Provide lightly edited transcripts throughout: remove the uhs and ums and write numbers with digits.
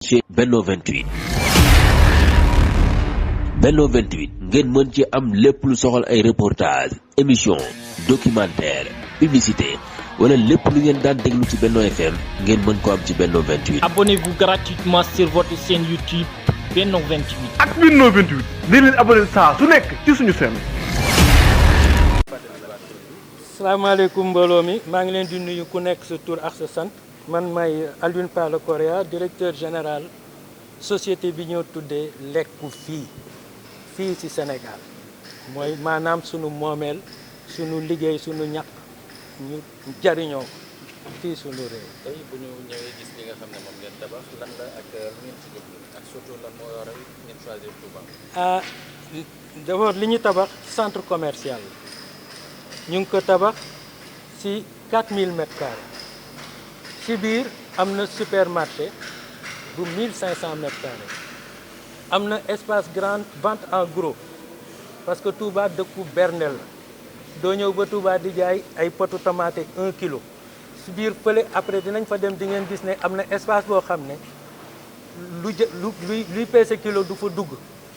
ci Benno 28 Benno 28 ngeen mën ci am lépp lu soxal ay reportage émission documentaire publicité wala lépp lu ngeen daan déglu ci Benno FM ngeen mën ko am ci Benno 28. Abonnez-vous gratuitement sur votre chaîne YouTube Benno 28. ak Benno 28 di leen abonné saa su nekk ci suñu chaîne. salaamaaleykum mbooloo mi maa ngi leen di nuyu ku nekk sa tur ak sa sant man may Alioune Pala Correa directeur général société bi ñoo tuddee lekku fii ci Sénégal mooy maanaam sunu moomeel sunu liggéey sunu ñaq ñu jariñoo fii sunu réew. tey bu ñu ñëwee gis li nga xam ne moom ngeen tabax lan la ak lu ngeen ci jublu ak surtout lan moo waral ngeen choisir Touba. D'abord li ñu tabax centre commercial ñu ngi ko tabax ci 4000 mètres carrés ci biir am na supermarché bu 1500 mètres carrés am na espace grande vente en gros parce que Touba dëkku bernel la doo ñëw ba Touba di jaay ay potu tomate 1 kilo ci biir fële après dinañ fa dem di ngeen gis ne am na espace boo xam ne luy peese kilo du fa dugg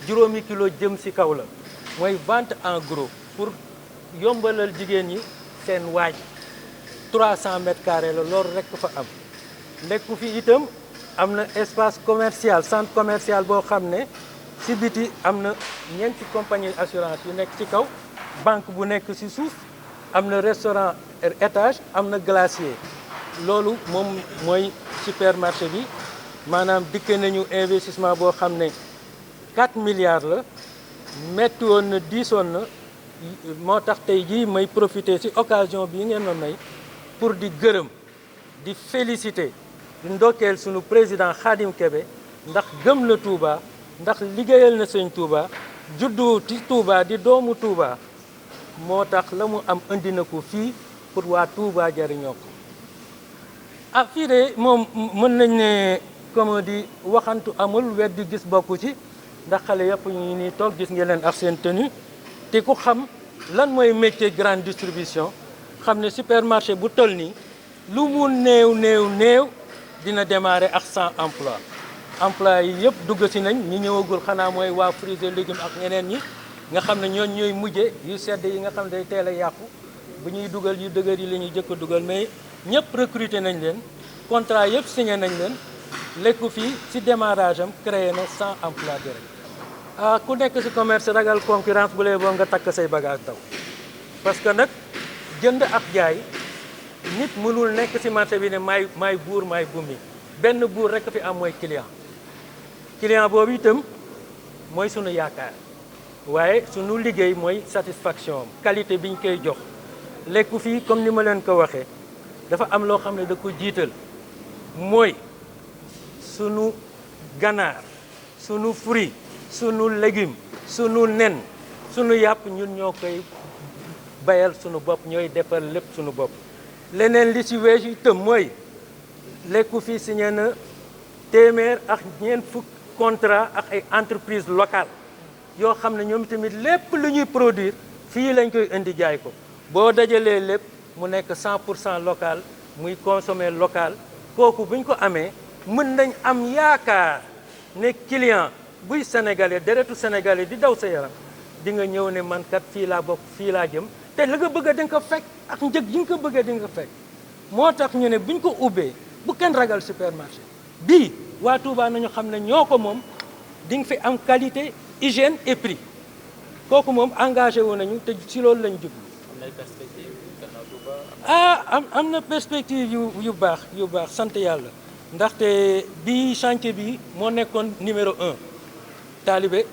juróomi kilo jëm ci kaw la mooy vente en gros pour yombalal jigéen ñi seen waaj 300 mètres carrés la loolu rekk fa am lekku fi itam am na espace commercial centre commercial boo xam ne ci biti am na ñeenti compagnie assurance yu nekk ci kaw banque bu nekk ci suuf am na restaurant étage am na glacier loolu moom mooy supermarché bi maanaam dikke nañu investissement boo xam ne 4 milliards la metti woon na diisoon na moo tax tey jii may profiter ci occasion bi ngeen ma may pour di gërëm di féliciter di ndokkeel sunu président Khadim Kébé ndax gëm na Touba ndax liggéeyal na sëñ Touba juddu ci Touba di doomu Touba moo tax la mu am indi na ko fii pour waa Touba jariñoo ko fii de moom mën nañ ne comme di waxantu amul weddi gis bokku ci ndax xale yëpp ñu ngi nii toog gis ngeen leen ak seen tenue te ku xam lan mooy métier grande distribution xam ne supermarché bu toll nii lu mu néew dina démarrer ak 100 emplois yi yëpp dugg si nañ ñi ñëwagul xanaa mooy waa fruits et légumes ak ñeneen ñi nga xam ne ñooñ ñooy mujje yu sedd yi nga xam ne day teel a yàqu bu ñuy dugal yu dëgër yi la ñuy jëkk a dugal mais ñëpp recruter nañ leen contrat yëpp signé nañ leen lekku fii ci démarrage am créé na 100 emplois direct ku nekk ci commerce ragal concurrence bu lee boo nga takk say bagage daw parce que nag jënd ak jaay nit mënul nekk ci marché bi ne maay buur maay bumi benn buur rekk fi am mooy client boobu itam mooy sunu yaakaar waaye sunu liggéey mooy satisfaction am qualité bi ñu koy jox lekku fii comme ni ma leen ko waxee dafa am loo xam ne da ko jiital mooy sunu ganaar sunu fruit sunu légume sunu nen sunu yàpp ñun ñoo koy bayal sunu bopp ñooy defar lépp sunu bopp leneen li ci weesu itam mooy lekku fii signé na téeméer ak ñeent fukk contrat ak ay entreprise locale yoo xam ne ñoom tamit lépp lu ñuy produire fii lañ koy indi jaay ko boo dajalee lépp mu nekk 100% local muy consommer local kooku buñ ko amee mën nañ am yaakaar ne client buy sénégalais deretu sénégalais di daw sa yaram di nga ñëw ne man kat fii laa bokk fii laa jëm te la nga bëgg a di nga ko fekk ak njëg yi nga ko bëggee di nga ko fekk moo tax ñu ne buñ ko ubbee bu kenn ragal supermarché bii waa Touba nañu xam ne ñoo ko moom di nga fi am qualité hygiène et prix kooku moom engagé wu nañu te ci loolu lañ jublu. am na perspective gannaaw Touba. am na perspective yu baax sant yàlla ndaxte bii chantier bi moo nekkoon numéro 1 taalibe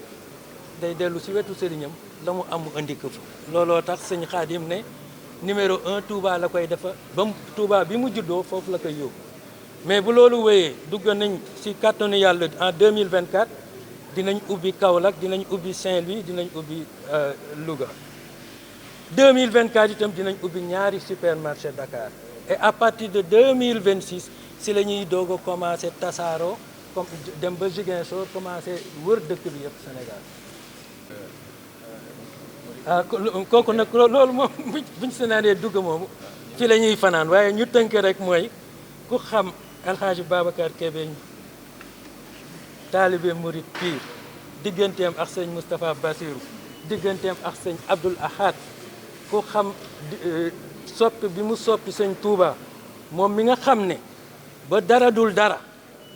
day dellu ci wetu sëriñam la mu am indi ko fa looloo tax sëñ Xaadim ne numéro 1 Touba la koy defa ba Touba bi mu juddoo foofu la koy yóbbu mais bu loolu wéyee dugg nañ ci kàttanu yàlla en 2024 dinañ ubbi Kaolack dinañ ubbi Saint-Louis dinañ ubbi Louga 2024 itam dinañ ubbi ñaari supermarché Dakar et à partir de 2026 ci la ñuy doog a commencé tasaaroo comme dem ba Ziguinchor commencé wër dëkk bi yëpp Sénégal kooku nag loolu moom buñ sénaaree dugg moomu ci la ñuy fanaan waaye ñu tënk rek mooy ku xam El Hadj Babacar Kébé taalibe murit piir digganteem ak sëñ Moustapha Bassirou digganteem ak sëñ Abdoul Ahad ku xam soppi bi mu soppi sëñ Touba moom mi nga xam ne ba dara dul dara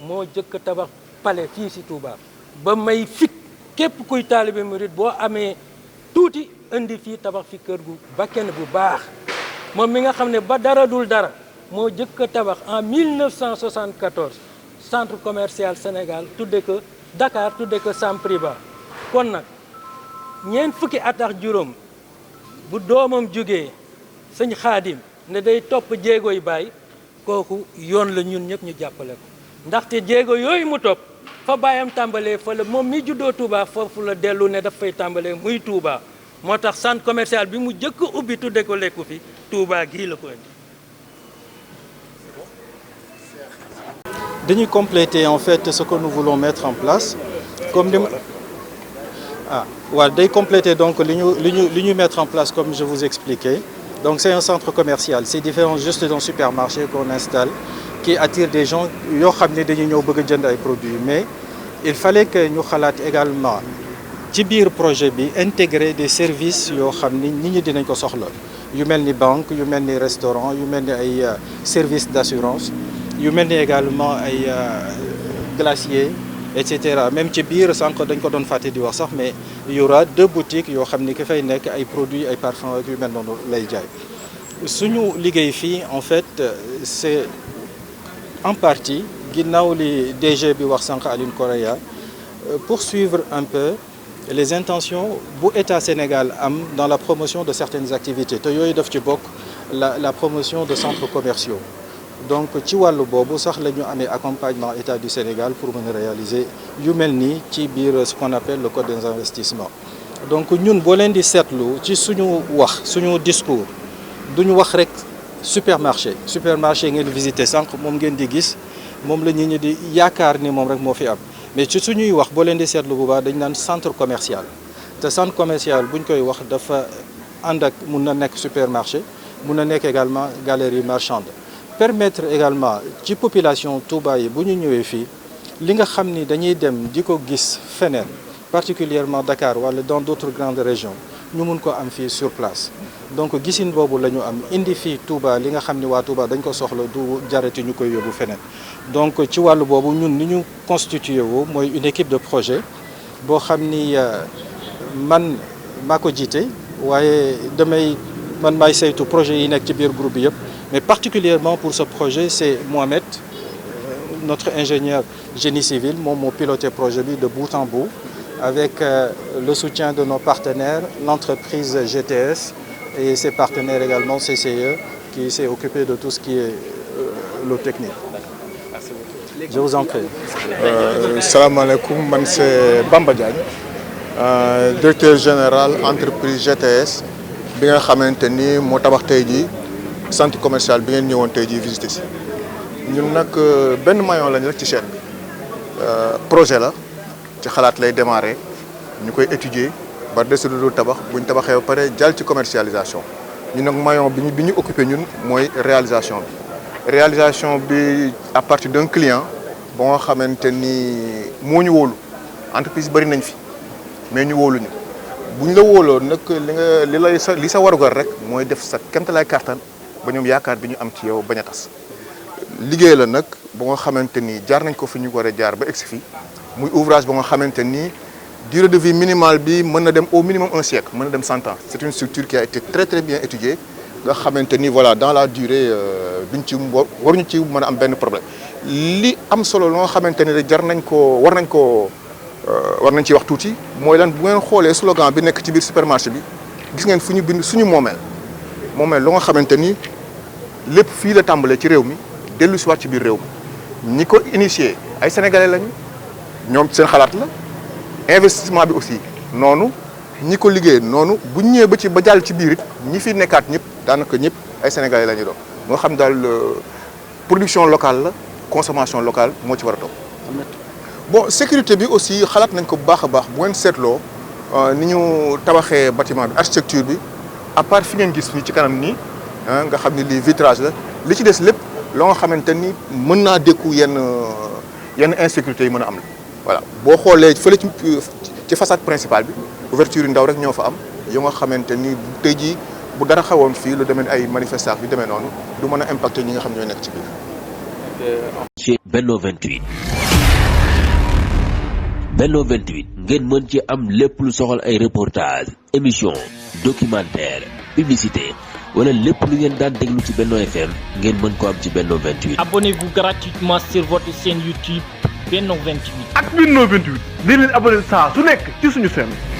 moo jëkk tabax palais fii si Touba ba may fit képp kuy taalibe murit boo amee tuuti indi fii tabax fi kër gu bakken bu baax moom mi nga xam ne ba dara dul dara moo jëkk tabax en 1974 centre commercial Sénégal tudde ko Dakar tudde ko Sampriba kon nag ñeent fukki at ak juróom bu doomam jógee sëñ Xaadim ne day topp jéego yi baay kooku yoon la ñun ñëpp ñu jàppale ko ndaxte jéego yooyu mu topp fa baayam tàmbalee fa la moom mi juddoo Touba foofu la dellu ne daf fay tàmbalee muy Touba moo tax centre commercial bi mu jëkk ubbi tudde ko lekku fi Touba gii la ko indi. Dañuy compléter en fait ce que nous voulons mettre en place comme ni day compléter donc li ñu mettre en place comme je vous expliquais. Donc c'est un centre commercial, c'est différent juste d'un supermarché qu'on installe qui attire des gens yoo xam ne dañuy ñëw bëgg a jënd ay produits mais il fallait que ñu xalaat également ci biir projet bi intégrer des services yoo xam ni nit ñi dinañ ko soxla yu mel ni banque yu mel ni restaurant yu mel ni ay services d'assurance yu mel ni également ay glaciers et cetera même ci biir sànq dañ ko doon fàtte di wax sax mais il y aura 2 boutiques yoo xam ni ki fay nekk ay produits ay parfums ak yu mel noonu lay jaay suñu liggéey fii en fait c'est en partie ginnaaw li DG bi wax sànq Aline Correa poursuivre un peu les intentions bu État Sénégal am dans la promotion de certaines activités te yooyu daf ci bokk la promotion de centres commerciaux donc ci wàllu boobu sax la ñu amee accompagnement État du Sénégal pour mën a réaliser yu mel nii ci biir ce qu'on appelle le code des investissements donc ñun boo leen di seetlu ci suñu wax suñu discours duñu wax rek supermarché ngeen visité sànq moom ngeen di gis moom la nit ñi di yaakaar ni moom rek moo fi am mais ci suñuy wax boo leen di seetlu bu baax dañ naan centre commercial te centre commercial buñ koy wax dafa ànd ak mun na nekk supermarché mun na nekk également galerie marchande permettre également ci population Touba yi bu ñu ñëwee fii li nga xam ni dañuy dem di ko gis feneen particulièrement Dakar wala dans d'autres grandes régions ñu mun ko am fii sur place donc gisin boobu la ñu am indi fii Touba li nga xam ni waa Touba dañ ko soxla du jarati ñu koy yóbbu feneen donc ci wàllu boobu ñun ni ñu constitué wu mooy une équipe de projet boo xam ni man maa ko jiite waaye man maay saytu projet yi nekk ci biir groupe bi yëpp mais particulièrement pour ce projet c'est Mohamed notre ingénieur génie civil moom moo piloté projet bi de bout en bout avec le soutien de nos partenaires l'entreprise GTS et ses partenaires également CCE qui s'est occupé de tout ce qui est lot technique. Je vous en prie. Salaamaaleykum man c'est Bamba Diagne directeur général entreprise GTS bi nga xamante ni moo tabax tey jii centre commercial bi ngeen ñëwoon tey jii visiter si ñun nag benn maillon lañ rek ci chaîne bi projet la ci xalaat lay démarrer ñu koy étudier ba décider du tabax bu ñu tabaxee ba pare jàll ci commercialisation ñun nag maillon bi ñu occupé ñun mooy réalisation bi à partir d'un client ba nga xamante ni moo ñu wóolu entreprise bari nañ fi mais ñu wóoluñu bu ñu la wóoloo nag li sa warugar rek mooy def sa kéemtalaay kàttan ba ñoom yaakaar bi ñu am ci yow bañ a tas liggéey la nag ba nga xamante ni jaar nañ ko fi ñu war a jaar ba egsi fi muy ouvrage ba nga xamante ni durée de vie minimale bi mën na dem au minimum 1 siècle mën na dem 100 ans c'est une structure qui a été très très bien étudiée nga xamante ni voilà dans la durée biñ ci waruñu ci mën a am benn problème li am solo loo nga xamante ni rek war nañ ci wax tuuti mooy lan bu ngeen xoolee slogan bi nekk ci biir supermarché bi gis ngeen fu ñu bind suñu moomeel lu nga xamante ni lépp fii la tàmbalee ci réew mi dellu si waat ci biir réew mi ñi ko initié ay sénégalais lañu ñoom seen xalaat la investissement bi aussi noonu ñi ko liggéey noonu bu ñu ñëwee ba jàll ci biir it ñi fi nekkaat ñëpp daanaka ñëpp ay sénégalais la ñu doon moo xam daal production locale la consommation locale moo ci war a topp. bon sécurité bi aussi xalaat nañ ko bu baax a baax bu ngeen seetloo ni ñu tabaxee bâtiment bi architecture bi à part fi ngeen gis ni ci kanam nii nga xam ni lii vitrage la li ci des lépp loo nga xamante ni mën naa dékku yenn insécurité yi mën a am la voilà boo xoolee fële ci façade principale bi ouverture yu ndaw rek ñoo fa am yoo nga xamante ni tey jii bu dara xawoon fii lu demee ay manifestation yu demee noonu du mën a impacter ñi nga xam ñooy nekk ci biir. ci Benno 28 Benno 28 ngeen mën ci am lépp lu soxal ay reportage émission documentaire publicité wala lépp lu ngeen daan déglu ci Benno FM ngeen mën ko am ci Benno 28. Abonnez-vous gratuitement sur votre chaîne YouTube Benno 28. ak Benno 28 di leen abonné saa su nekk ci suñu chaîne.